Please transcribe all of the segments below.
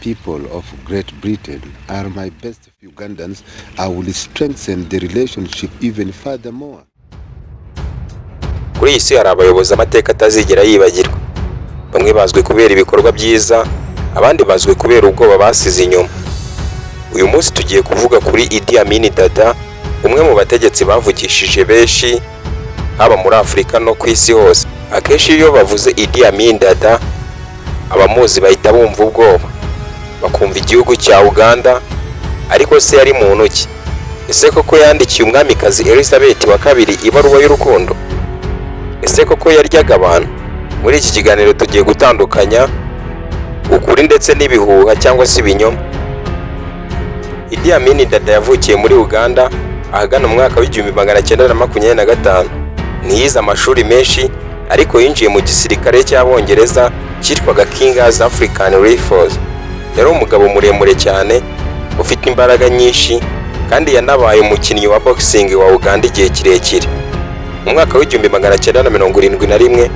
People of Great Britain are my best Ugandans. I will strengthen the relationship even furthermore. Kuri iyi si hari abayobozi amateka atazigera yibagirwa. Bamwe bazwi kubera ibikorwa byiza, abandi bazwi kubera ubwoba basize inyuma. Uyu munsi tugiye kuvuga kuri Idi Amin Dada, umwe mu bategetsi bavugishije benshi, haba muri Afurika no ku isi hose. Akenshi iyo bavuze Idi Amin Dada, abamuzi bahita bumva ubwoba, bakumva igihugu cya Uganda. Ariko se yari muntu ki? Ese koko yandikiye Umwamikazi Elizabeth wa Kabiri ibaruwa y'urukundo? Ese koko yaryaga abantu? Muri iki kiganiro tugiye gutandukanya ukuri ndetse n'ibihuha cyangwa se ibinyoma. Idi Amin Dada yavukiye muri Uganda ahagana mu mwaka w'1925. Ntiyize amashuri menshi, ariko yinjiye mu gisirikare cy'Abongereza cyitwaga King's African Rifles. Yari umugabo muremure cyane, ufite imbaraga nyinshi, kandi yanabaye umukinnyi wa boxing wa Uganda igihe kirekire. Mu mwaka w'1971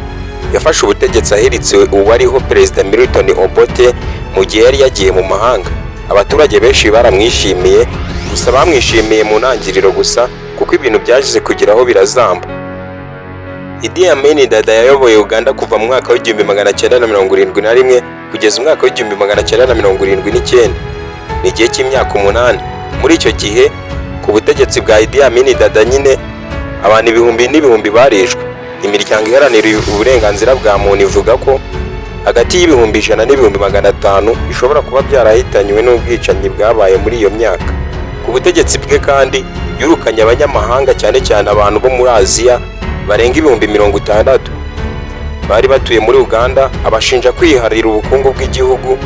yafashe ubutegetsi ahiritse uwariho, Perezida Milton Obote, mu gihe yari yagiye mu mahanga. Abaturage benshi baramwishimiye, gusa bamwishimiye mu ntangiriro gusa, kuko ibintu byaje kugeraho birazamba. Idi Amin Dada yayoboye Uganda kuva mu mwaka w'1971 kugeza umwaka w'1979. Ni igihe cy'imyaka 8. Muri icyo gihe, ku butegetsi bwa Idi Amin Dada nyine, abantu ibihumbi n'ibihumbi barishwe. Imiryango iharanira uburenganzira bwa muntu ivuga ko hagati y'ibihumbi 100 n'ibihumbi 500 bishobora kuba byarahitanywe n'ubwicanyi bwabaye muri iyo myaka. Ku butegetsi bwe kandi yirukanye abanyamahanga, cyane cyane abantu bo muri Aziya, barenga 60,000 bari batuye muri Uganda, abashinja kwiharira ubukungu bw'igihugu.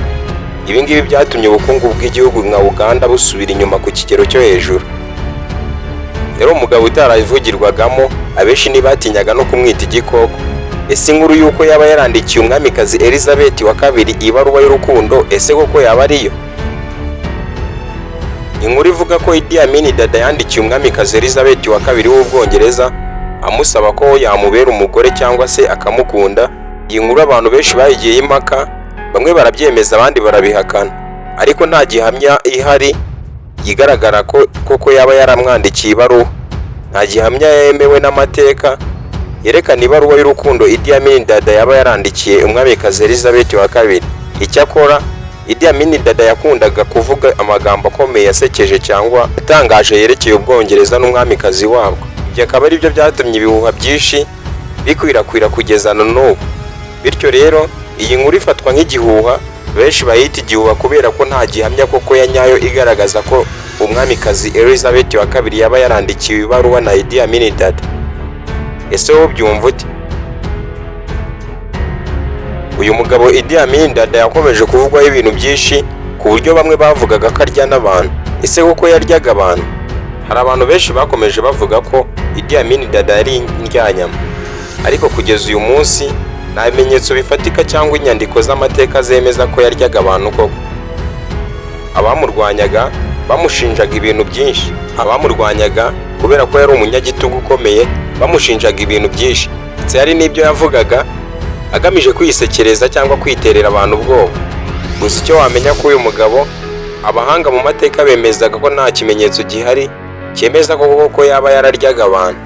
Ibi ngibi byatumye ubukungu bw'igihugu nka Uganda busubira inyuma ku kigero cyo hejuru. Yari umugabo utaravugirwagamo, abenshi ntibatinyaga no kumwita igikoko. Ese inkuru y'uko yaba yarandikiye Umwamikazi Elizabeth wa Kabiri ibaruwa y'urukundo, ese koko yaba ariyo? Inkuru ivuga ko Idi Amin Dada yandikiye Umwamikazi Elizabeth wa Kabiri w'Ubwongereza amusaba ko yamubera umugore cyangwa se akamukunda, iyi nkuru abantu benshi bayigiyeho impaka. Bamwe barabyemeza, abandi barabihakana, ariko nta gihamya ihari igaragara ko koko yaba yaramwandikiye ibaruwa. Nta gihamya yemewe n'amateka yerekana ibaruwa y'urukundo Idi Amin Dada yaba yarandikiye Umwamikazi Elizabeth wa Kabiri. Icyakora Idi Amin Dada yakundaga kuvuga amagambo akomeye, asekeje cyangwa atangaje yerekeye Ubwongereza n'umwamikazi wabwo. Ibyo akaba ari byo byatumye ibihuha byinshi bikwirakwira kugeza na n'ubu. Bityo rero iyi nkuru ifatwa nk'igihuha, benshi bayita igihuha kubera ko nta gihamya koko ya nyayo igaragaza ko Umwamikazi Elizabeth wa Kabiri yaba yarandikiwe ibaruwa na Idi Amin Dada. Ese wowe ubyumva ute? Uyu mugabo Idi Amin Dada yakomeje kuvugwaho ibintu byinshi, ku buryo bamwe bavugaga ko arya n'abantu. Ese koko yaryaga abantu? Hari abantu benshi bakomeje bavuga ko Idi Amin Dada yari indyanyama, ariko kugeza uyu munsi nta bimenyetso bifatika cyangwa inyandiko z'amateka zemeza ko yaryaga abantu koko. Abamurwanyaga bamushinjaga ibintu byinshi. Abamurwanyaga kubera ko yari umunyagitugu ukomeye bamushinjaga ibintu byinshi, ndetse hari n'ibyo yavugaga agamije kwisekereza cyangwa kwiterera abantu ubwoba. Gusa icyo wamenya ko uyu mugabo, abahanga mu mateka bemezaga ko nta kimenyetso gihari cyemeza ko koko yaba yararyaga abantu.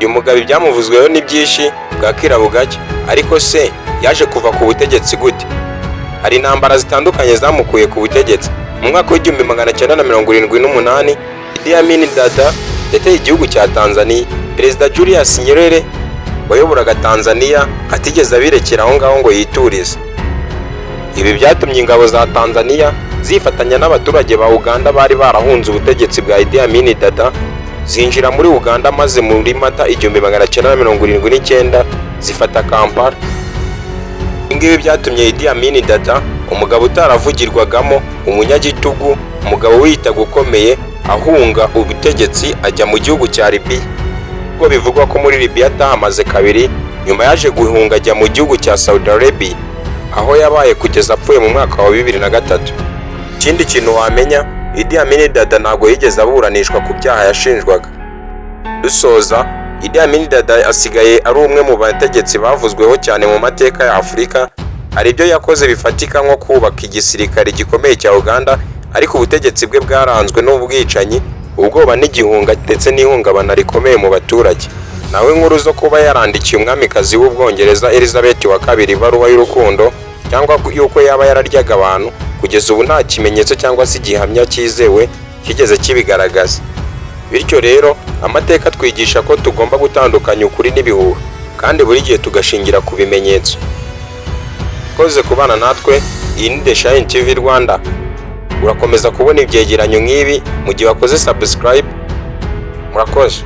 Uyu mugabo ibyamuvuzweho ni byinshi, bwakira bugacya. Ariko se yaje kuva ku butegetsi gute? Hari intambara zitandukanye zamukuye ku butegetsi. Mu mwaka w'1978 Idi Amin Dada yateye igihugu cya Tanzania. Perezida Julius Nyerere wayoboraga Tanzania atigeze abirekera aho ngaho ngo yiturize. Ibi byatumye ingabo za Tanzania zifatanya n'abaturage ba Uganda bari barahunze ubutegetsi bwa Idi Amin Dada, zinjira muri Uganda, maze muri Mata 1979 zifata Kampala. Ibi ngibi byatumye Idi Amin Dada, umugabo utaravugirwagamo, umunyagitugu, umugabo wiyitaga ukomeye, ahunga ubutegetsi ajya mu gihugu cya Libya. Ubwo bivugwa ko muri Libya atahamaze kabiri, nyuma yaje guhunga ajya mu gihugu cya Saudi Arabia, aho yabaye kugeza apfuye mu mwaka wa 2003. Ikindi kintu wamenya, Idi Amin Dada ntabwo yigeze aburanishwa ku byaha yashinjwaga. Dusoza, Idi Amin Dada asigaye ari umwe mu bategetsi bavuzweho cyane mu mateka ya Afurika. Hari ibyo yakoze bifatika nko kubaka igisirikare gikomeye cya Uganda, ariko ubutegetsi bwe bwaranzwe n'ubwicanyi, ubwoba n'igihunga ndetse n'ihungabana rikomeye mu baturage. Nawe inkuru zo kuba yarandikiye umwamikazi w'Ubwongereza Elizabeth wa kabiri ibaruwa y'urukundo cyangwa yuko yaba yararyaga abantu, kugeza ubu nta kimenyetso cyangwa se igihamya cyizewe kigeze kibigaragaza. Bityo rero, amateka atwigisha ko tugomba gutandukanya ukuri n'ibihuha, kandi buri gihe tugashingira ku bimenyetso. Koze kubana natwe, iyi ni The Shine TV Rwanda. Urakomeza kubona ibyegeranyo nk'ibi mu gihe wakoze subscribe. Murakoze.